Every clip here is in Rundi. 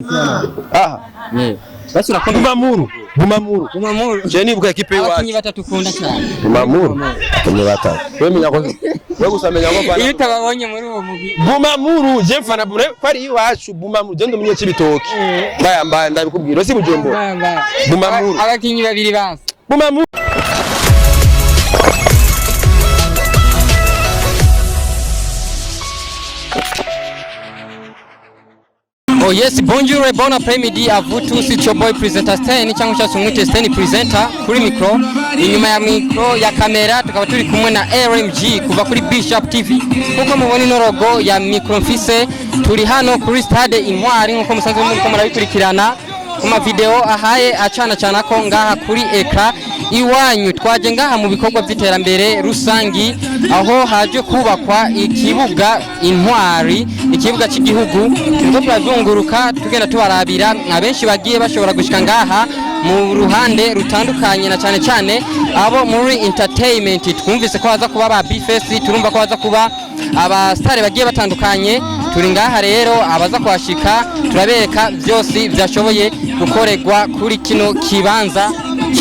Aha. Basi urakunda Bumamuru. Bumamuru. Bumamuru. Je nibuka ekipe Abakinyi iwacu. batatu ukunda cyane. Bumamuru. Abakinyi batatu. Wewe menya ko wewe gusa menya ko Iyo bana. utababonye muri uwo mugwi. Bumamuru je mfana bure ko ari iwacu Bumamuru je ndumunye cibitoki. Mbaya mbaya ndabikubwira si Bujumbura. Bamba. Bumamuru. Abakinyi babiri basi. Bumamuru. Oh yes, bonjour et bon après-midi à vous tous. It's your boy presenter Stan cyangwa se umwite Stan presenter kuri micro. Inyuma ya micro ya kamera tukaba turi kumwe na RMG kuva kuri Bishop TV. Nkuko mubona ino logo ya micro mfise, turi hano kuri stade Intwari nkuko musanzwe muriko murabikurikirana ku ma video ahaye acana cana ko ngaha kuri eka iwanyu. Twaje ngaha mu bikorwa by'iterambere rusangi aho haje kubakwa ikibuga Intwari, ikibuga cy'igihugu. Turiko turazunguruka tugenda tubarabira abenshi bagiye bashobora gushika ngaha mu ruhande rutandukanye, na cyane cyane abo muri entertainment. Twumvise ko haza kuba ba Bface, turumva ko haza kuba abasitari bagiye batandukanye. Turi ngaha rero, abaza kuhashika turabereka byose byashoboye gukorerwa kuri kino kibanza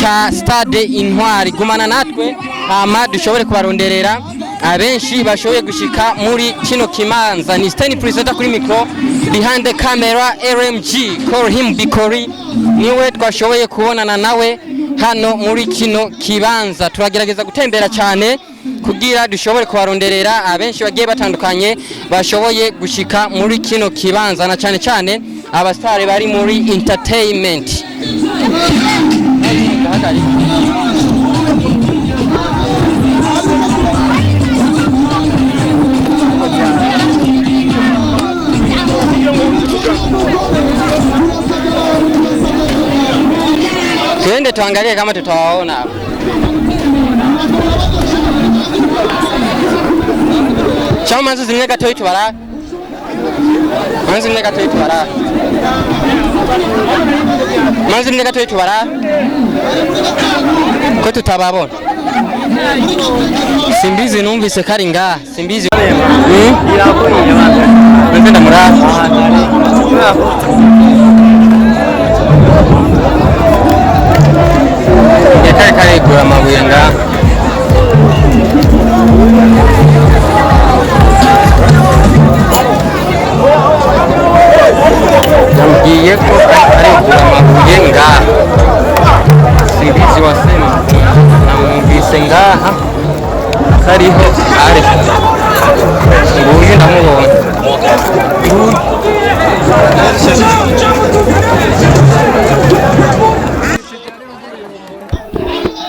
cya stade Intwari. Gumana natwe hama dushobore kubaronderera abenshi bashoboye gushika muri kino kibanza. Ni Stan presenter kuri micro, behind the camera RMG, call him Bikori, niwe twashoboye kubonana nawe hano muri kino kibanza. Turagerageza gutembera cyane kugira dushobore kubaronderera abenshi bagiye batandukanye bashoboye gushika muri kino kibanza, na cyane cyane abasitari bari muri entertainment. Tuende tuangalie kama tutawaona hapa. Chama manzu zimwe gatoyi tubara. Manzu zimwe gatoyi tubara. Manzu zimwe gatoyi tubara. Ko tutababona. Simbizi numvise kari ngaha. Simbizi. Mbe ndamuraba. Yatari karegura amabuye ngaha. Yambwiye ko aregura amabuye ngaha. Simbizi wasema namwumvise ngaha kariho are. Nguyu ndamubonye.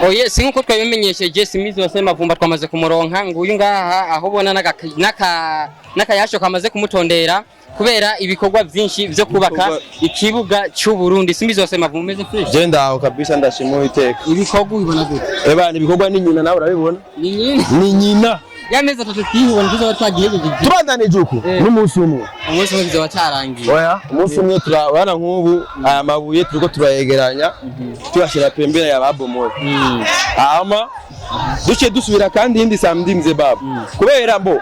Oh yes, nkuko twabimenyesheje Simbizi wasema vumba twamaze kumuronka. Nguyu ngaha aho ubona n'akayasho kamaze kumutondera kubera ibikorwa byinshi byo kubaka ikibuga cy'u Burundi. Simbizi wasema vumba umeze fresh. Je ndaho kabisa ndashima Uwiteka. Ibikorwa ubibona gute? Eba ibikorwa ni nyina nawe urabibona. Ni nyine Ni nyina. y'amezi atatu twihubona tuzoba twagihejeje. Tubandanije uku n'umunsi umwe. Umunsi umwe bizoba cyarangiye. Oya, umunsi umwe turabana nk'ubu aya mabuye turiko turayegeranya tuyashyira pembeni ya babomoye. Hama duce dusubira kandi iyindi samedi mze baba. Kubera mbo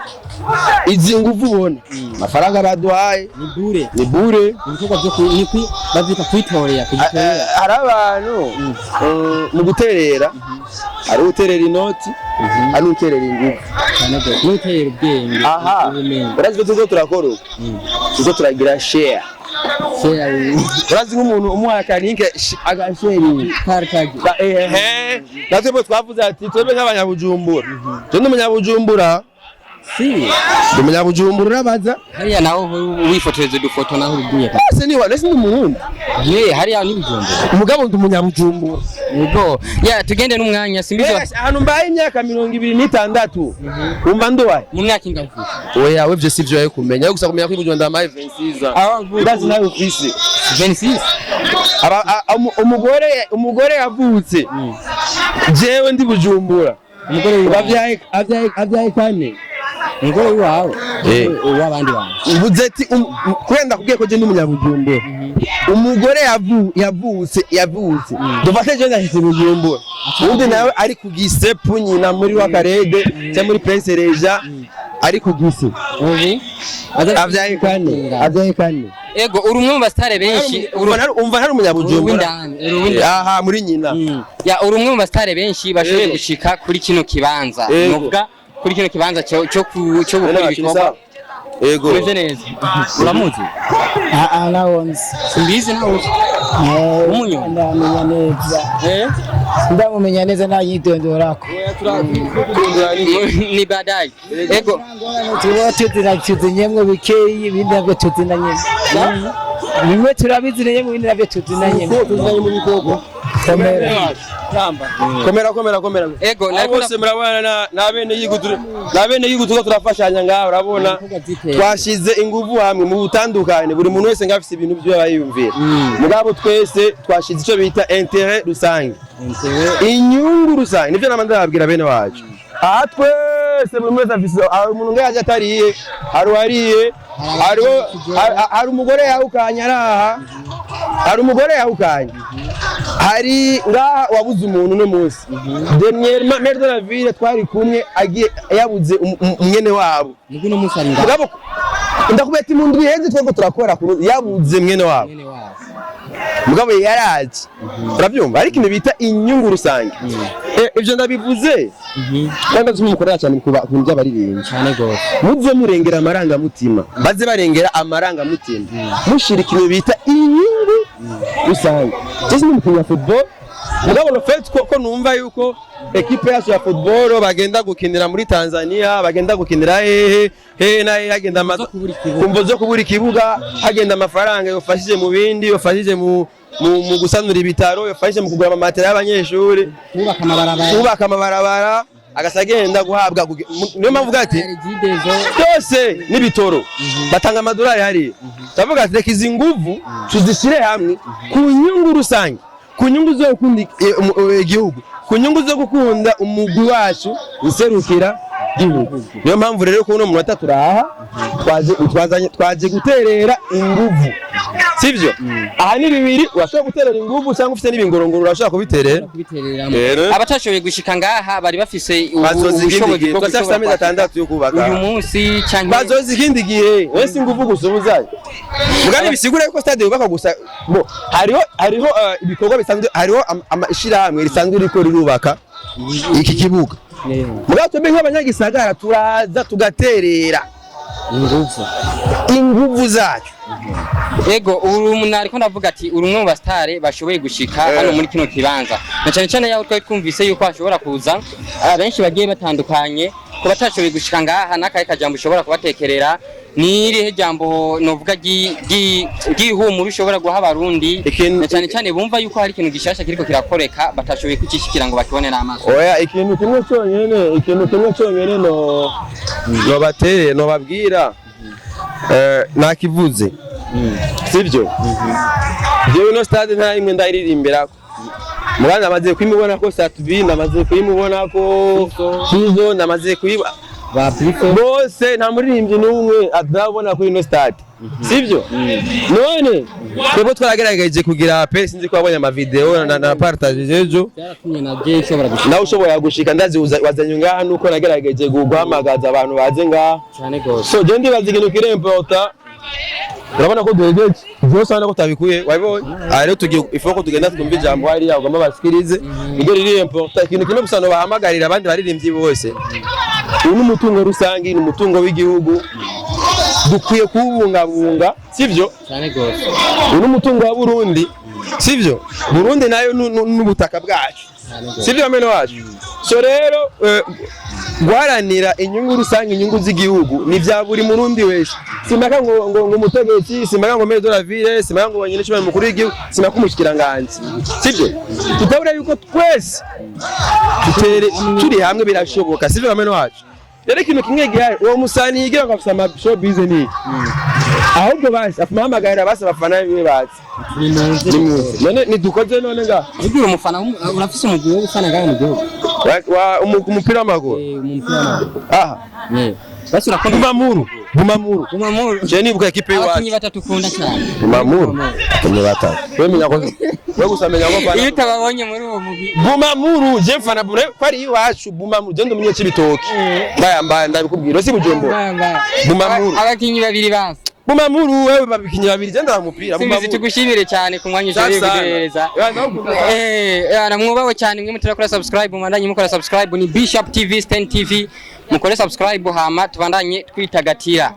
izi nguvu ubona amafaranga baduhaye Ni bure. ni bure. Ibikorwa byo ni kwi bavyita kwitorera, kugitorera. Hari abantu mu guterera, hari uterera inoti, hari uterera inguvu. Cyane gose. N'uterera ubwenge, Aha, ubumenyi. urazi ko turiko turakora uku, turiko turagira share. Share. Urazi nk'umuntu umuhaye akalinke agasharinga. Partage. Ehe, natwe bo twavuze ati twebwe nk'abanyabujumbura, je ndi umunyabujumbura, Si. ndi umunyabujumbura urabaza. Hariya naho wifotoreza udufoto naho ugiye. Ese ni wa nese ndi umurundi. Ye, hariya ni Bujumbura. Umugabo ndi umunyabujumbura. Ubwo, ya tugende n'umwanya Simbizi wa Ahantu mbaye imyaka 26 umva nduwaye. mu myaka ingahe? Oya, we vyo sivyo yawe kumenya, yo gusa kumenya ko ibujumbura ndamaye 26 ans. Ndazi nawe ufise. 26. Umugore yavutse jewe ndi Bujumbura. Umugore wawe. Abyaye kane. Umugore wawe. Eh. Uw'abandi bantu. Mvuze ati kubera ndakubwiye ko je ndi umunyabujumbura. Umugore yavutse dufate je ndashitse Bujumbura, undi nawe ari ku Gisepu nyina muri Wakarede cyangwa muri Prince Reja. Ari ku gisi. Ubi. Avyaye kane, avyaye kane. Ego, uri umwe mu basitare benshi. Umva ntari umunyabujumbura. Uw'indani, uri uw'indani. Aha muri nyina. Ya, uri umwe mu basitare benshi bashoboye gushika kuri kino kibanza. Novuga kuri kino kibanza cyo gukora ibikorwa. Ego. Umeze neza. Uramuzi? Ah, nawonzi. Simbizi nawe. Umunyo? Ndamumenya neza. Eh? Ndamumenya neza nayidondorako. Ni baadaye. Ego. Tuba tuzina tuzinyemwe bikeyi, ibindi nabyo tuzinanye. Bimwe turabizinanye, ibindi nabyo tuzinanye. Tuzanye mu bikoko. Komera. Komera, komera, komera. Ego, Abo nariko bose murabona na bene yigu tuko turafashanya ngaho, urabona twashize inguvu hamwe mu butandukane. Buri muntu wese ngafise ibintu byo aba yiyumvira, mugabo twese twashize ico bita intérêt rusange, inyungu rusange. Nivyo nama ndababwira bene wacu aha. Twese, buri wese afise, hari umuntu ngaje atariye, hari uwariye, hari umugore yahukanye araha, hari umugore yahukanye, hari ngaha wabuze umuntu uno munsi. Dernièrement, maire de la ville twari kumwe agiye yabuze mwene wabo. Mugu no munsi ari ngaho. Mugabo ndakubwira ati mu ndwi iheze twebwe turakora yabuze mwene wabo. Mwene wabo. Mugabo yaraje, urabyumva, ariko ikintu bita inyungu rusange. Ivyo ndabivuze kandi nzi mukorera cyane ku bintu by'abaririmbyi. Cyane gose. Muze murengera amarangamutima, baze barengera amarangamutima, mushira ikintu bita inyungu rusange. Jesi ni umukinnyi wa football, mugabo le fait ko numva yuko ekipe yacu ya football bagenda gukinira muri Tanzania, bagenda gukinira hehe hehe na hehe, hagenda Zo kubura ikibuga. Kumvo zo kubura ikibuga, hagenda amafaranga yofashije mu bindi, yofashije mu gusanura ibitaro, yofashije mu kugura amamatera y'abanyeshuri, Kubaka amabarabara. Kubaka amabarabara, agasa agenda guhabwa niyo mpamvu uvuga ati Regideso. Byose n'ibitoro batanga amadolari hariya. Ndavuga ati reka izi nguvu tuzishyire hamwe ku nyungu rusange, ku nyungu zo gukunda igihugu, ku nyungu zo gukunda umugwi wacu userukira igihugu. Niyo mpamvu rero ko uno munota turaha twaje, twaje guterera inguvu, sivyo? Aha ni bibiri, urashobora guterera inguvu cyangwa ufite n'ibingorongoro urashobora kubiterera. Kubitereramo. Rero. Abatashoboye gushika ngaha bari bafise Bazoza ikindi ubushobozi gihe. bwo Turacyafise gushobora amezi kwashika 6 yo kubaka. uyu munsi canke Bazoza ikindi gihe. Wese inguvu gusa ubuzayo mugani bisigura yuko stade yubakwa gusa bo hariho ibikorwa bisanzwe, hariho ishirahamwe risanzwe riko rirubaka iki kibuga. Mugabo twebwe nk'abanyagisagara turaza tugaterera Inguvu. Inguvu zacu. Ego, uri nariko ndavuga ati uri umwe mu basitare bashoboye gushika hano muri kino kibanza, na cyane cyane yaho twari twumvise yuko hashobora kuza benshi bagiye batandukanye. Ku batashoboye gushika ngaha, n'akahe kajambo ushobora kubatekerera? Ni irihe jambo novuga ry'ihumure ushobora guha abarundi, na cyane cyane bumva yuko hari ikintu gishasha kiriko kirakoreka batashoboye kukishikira ngo bakibone n'amaso? Oya, ikintu kimwe cyonyine no nobatere nobabwira, nakivuze, sibyo? Jewe no stade nta imwe ndayiririmbirako, muganda namaze kuyimubona ko Sat-B, namaze kuyimubona ko Fizo, namaze kuyiba Ba Brifo. Bose, nta muririmbyi n'umwe atarabona kuri ino stade, sibyo? None twebwe twaragerageje kugira pe, sinzi ko wabonye amavideo na partage ejo. Byaratumye na je nshobora gushika. Nawe ushoboye gushika, ndazi wazanye ngaha nuko nagerageje guhamagaza abantu baze ngaha. Cyane gose. So je ndibaza ikintu kiri important, urabona ko duhejeje byose, urabona ko tabikuye, wabibonye. Aha rero tugiye ifo ko tugenda twumva ijambo hariya ugomba basikirize, niryo riri important. Ikintu kimwe gusa bahamagarira abandi baririmbyi bose: uyu ni umutungo rusange, ni umutungo w'igihugu, dukwiye kuwubungabunga, sivyo? Cyane gose. Uyu ni umutungo wa Burundi, sivyo? Burundi nayo n'ubutaka bwacu, sivyo bene wacu? So rero guharanira inyungu rusange, inyungu z'igihugu, ni bya buri murundi wese. Simaka ngo umutegetsi, simaka ngo maire de la ville, simaka ngo nyine cyane mukuru w'igihugu, simaka umushikiranganje, sivyo? Tutabura yuko twese tutere turi hamwe birashoboka, sivyo bene wacu? Rero ikintu kimwe gihari, uwo musani yigira ngo afise ama showbiz ni ahubwo basi afuma basi abafana biwe bazi. Ni muze. Ni muze none nidukoze none nga. Ujye umufana urafise umugwi wo gufana ngaho mu gihugu? Umupira w'amaguru? Eh, mu mupira w'amaguru. Aha. Eh. Basi urakunda Bumamuru, Bumamuru. Bumamuru. Je nibuka ekipe Abakinyi iwacu. batatu ukunda cyane. Bumamuru. Abakinyi batatu. Wewe menya ko wewe gusa menya ko Iyo bana. utababonye muri uwo mugwi. Bumamuru, je mfana bure ko ari iwacu Bumamuru, je ndi umunyacibitoki. Mbaya mbaya ndabikubwira, si Bujumbura. Bamba. Bumamuru. Abakinyi babiri basi. Bumamuru wewe, babikinyi babiri, je ndaba mupira. Simbizi, Bumamuru. tugushimire cyane ku mwanya ushoboye Safi sana. kuduhereza. Ya, ndagukunda. Mwubawe cyane mwe muturakora subscribe, mubandanye mukora subscribe. Ni Bishop TV, Sten TV, mukore subscribe hama tubandanye twitagatira.